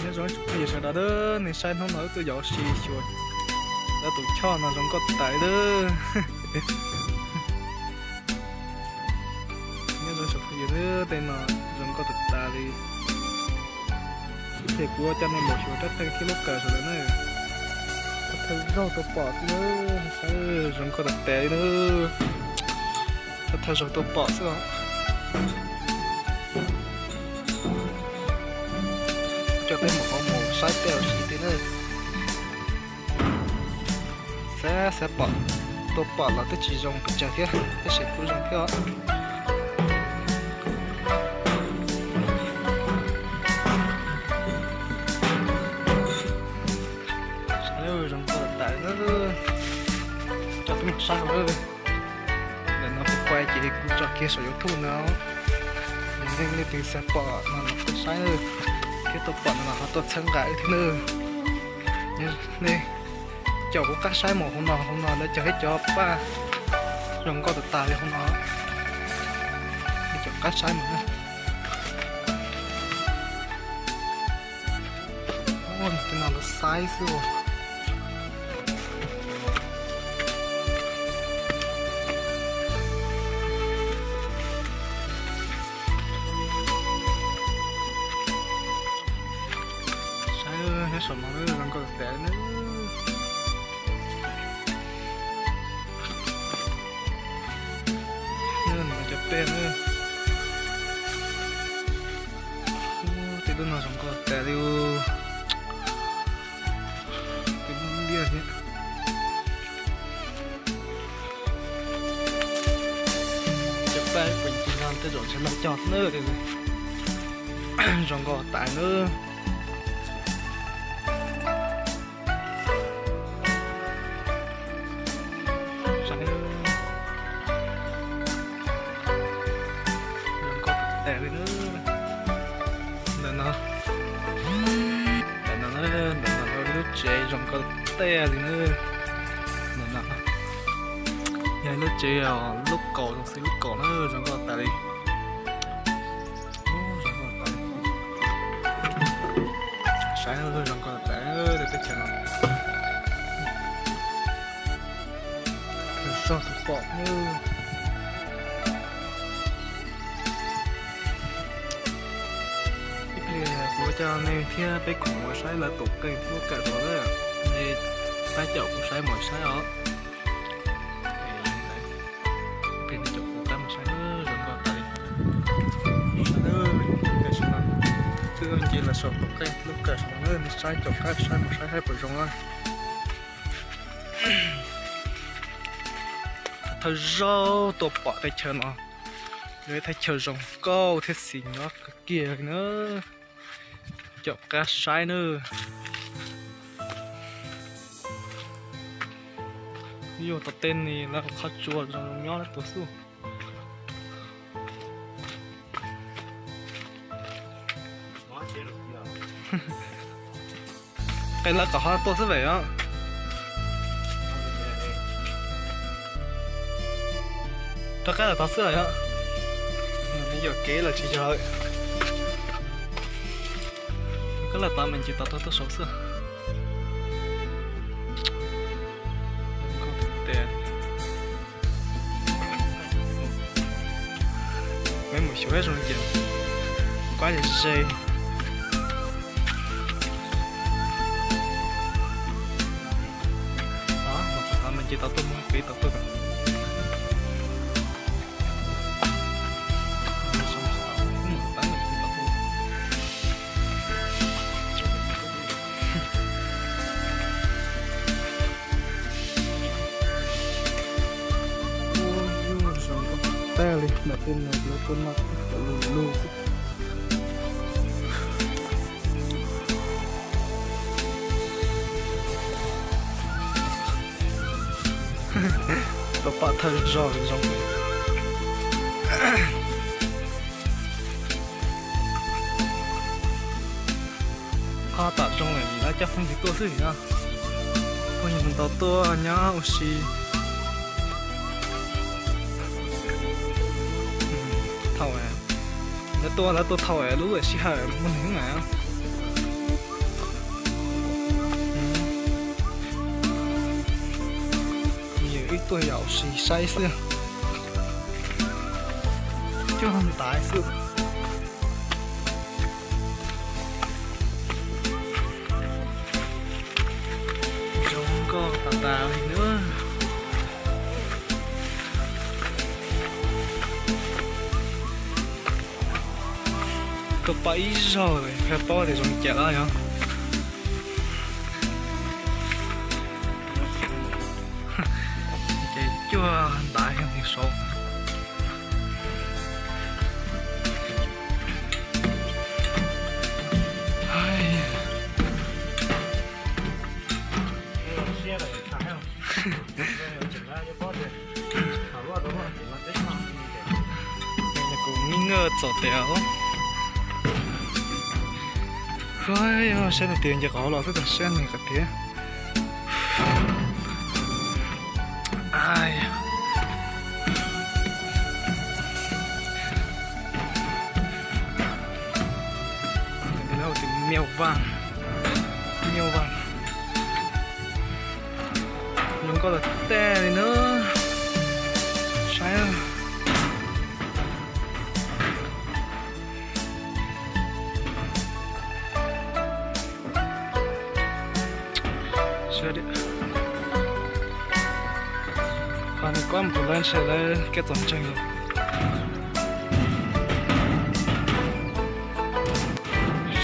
Nyob zoo tsoom phooj ywg sawv daws, nej saib hnub no wb tuaj yos ua si xyuas lawv tus choj no zoo nkauj tas tas li. Nyob zoo tsoom phooj ywg, tej no zoo nkauj tas tas li. Ces kuv coj nej mus xyuas rab theej thiab lub kawm saum lawm na. Rab theej zaug tau pom xwb na, saib zoo nkauj tas tas li na. Rab theej zaug tau pom xwb os. Coj peb mus qhov mus saib tej ua si thiab na. Xav xav pom, tau pom los twb tsis zoo pes tsawg thiab, tab sis kuj zoo thiab os. Saib zoo nkauj tas tas, coj peb mus saib os. Ntawm no kuv quay ces kuv tso kiag saum YouTube no, yog leej twg xav pom no los saib, thiab tau pom no los ho tuaj txhawb nqa wb thiab nawb. Nej caum kuv qab saib mus hauv no, hauv no lawv cog ib cov paj zoo nkauj tas tas li hauv no. Nej caum qab saib mus na. Tej no lawv saib xwb. Saib nyob saum no zoo nkauj tas tas na. Cov paj na. Tej lub no zoo nkauj tas tas li. Tej lub liaj thiab. Cov paj pem ntsis no tej zaum ntshe lawv cog na. Zoo nkauj tas na. Zoo nkauj tas tas li na. Ntawm no, ntawm no, ntawm no lub tsev zoo nkauj tas tas li na. Ntawm no yog lub tsev, lub kaum zoo xws lub kaum na, zoo nkauj tas li. Saib zoo nkauj tas teb chaws no. Zog tus pom. Ib pliag kuv coj nej thiab peb khoom mus saib lawv tus qeej lub kawm rau na. Nej pab caum kuv saib mus saib os. Ib pliag nej caum kuv pab mus saib zoo nkauj tas li. Twb nce los saum tus qeej lub kawm saum no, nej saib caum qab saib mus saib saib puas zoo na. Thawj zaug tuaj pom teb chaws no, yog ib thaj chaw zoo nkauj thiab xis nyob kawg kiag li na. Caum qab saib na. Yog tom tej ni lawv qhov tsua zoo nyob lawm tuaj xwb. Qee lawv kom ho tuaj xwb vam os. Rov qab los tod xwb los yog? Yuam kev los tsis yog. Rov qab los tod me ntsis tod tuaj tuaj saud xwb. Peb mus xyuas zoo ces kuab ze ze. Mus txog tod me ntsis tod tuaj, mus kev tod tuaj. Ntawm tej no lawv tuaj noj cov lus lus xwb. Tau pom thawj zog zoo. Qhov tom zoo lawm vim lawv coj phooj ywg tuaj xwb na. Phooj ywg ntau tuaj nyob ua si. Thaum lawv tuaj, lawv tuaj thaum lub sij hawm muaj hneev na. Yus wb tuaj yam ua si saib xwb. Coj ntaiv xwb. Zoo nkauj tas tas li na. Tuaj pom ib zaug lawm thiaj paub tias zoo cas lawm yog. Ces cuag ntaiv nws saud. Kuv nghi ngờ txom tiag. Saib tus tias nce qhov los xwb, tau saib nws qhov tiag. Miaus vas, miaus vas. Zoo nkauj tas tas li na. Saib. Qhov nws kuab mus lawv ntshe lawv kev txom ntseeg.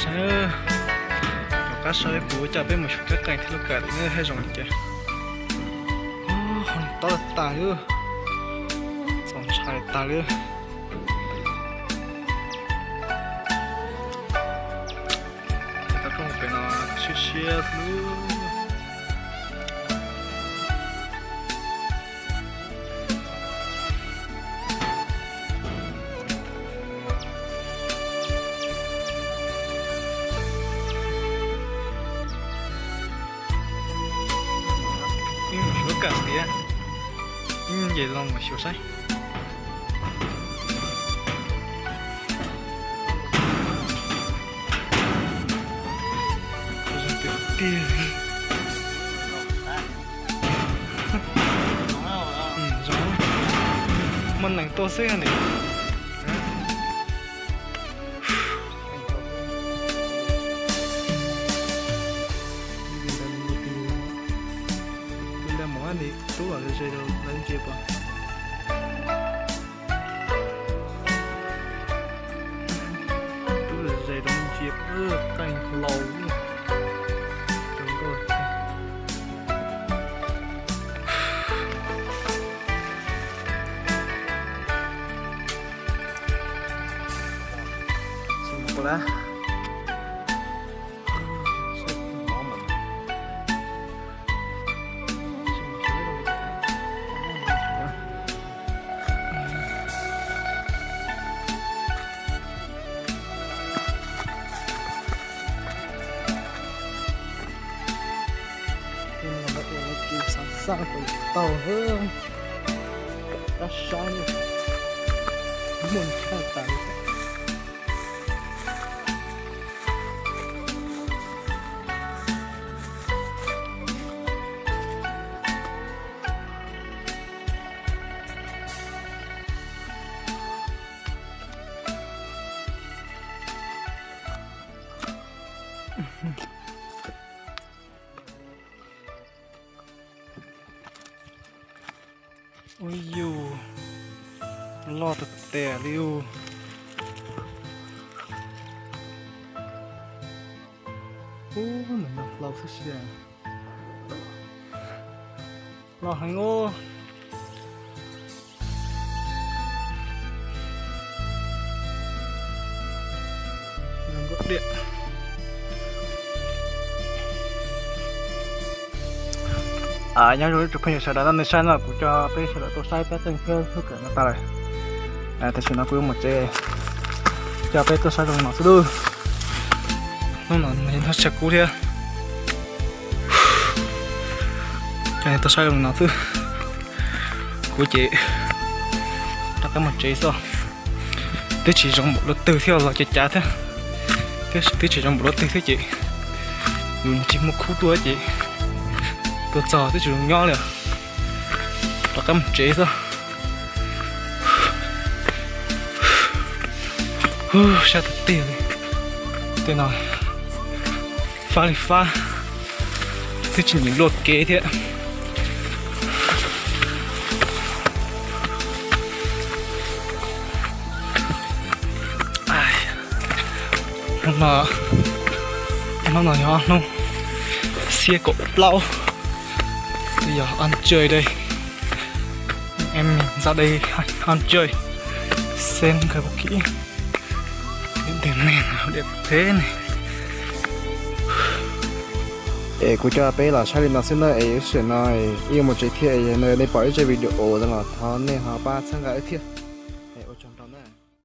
Saib, rov qab saib kuv coj peb mus xyuas kab qeej thiab lub kawm tim neb thiaj zoo li cas. Qhov no tob tas li, txaus ntshai tas li. Tau koj mus pem no siab siab xwb. Ib mus xyuas kawm tias, ib nce los mus xyuas saib. Tiag. Muaj neeg tuaj xwb ne. Tus ntawd mus ib tus, tus ntawd mus ib tus tub los ze rau lawv ntsia pom. Tub los ze rau ntsia pom, qeej hlau zoo nkauj. Xav xav kom tau, kab sab muaj tshaj tas. Ub yus, loj tas tas li ub. Ub, ntawm no hlau xwb sia. Loj heev ub. Diam. Nyob zoo ib tsoom phooj ywg sawv daws, nej saib no kuv coj peb sawv daws tuaj saib peb qeej thiab thaj kawm no tas lawm. Tam sim no kuv yuav mus tsev, coj peb tuaj saib zoo no xwb lauj. Hnub no nag hmo tshav kub thiab. Coj nej tuaj saib zoo no xwb. Kuv ces rov qab mus tsev xwb. Twb tsis zoo npaum lub twg thiab los cav cav thiab. Twb tsis zoo npaum lub twg thiab ces yus tsis muaj khub tuaj ces tuaj txog twb tsis zoo nyob li. Rov qab mus tsev xwb. Sab tiag tiag li. Tej no fab li fab, twb tsis nyiam luaj kev thiab. Hnub no, hnub no yog hnub xiab kaum plaub, twb yog ob ntsaj dej, em, ntxov dej ob ntsaj, xeb nkawd puag kis, nteg me, dej pem ne. Es kuv coj peb los saib li no xwb na, es ib sij no ib yuav mus tsev thiab, es nej pom ib zaj video no los thov nej ho pab txhawb nqa wb thiab.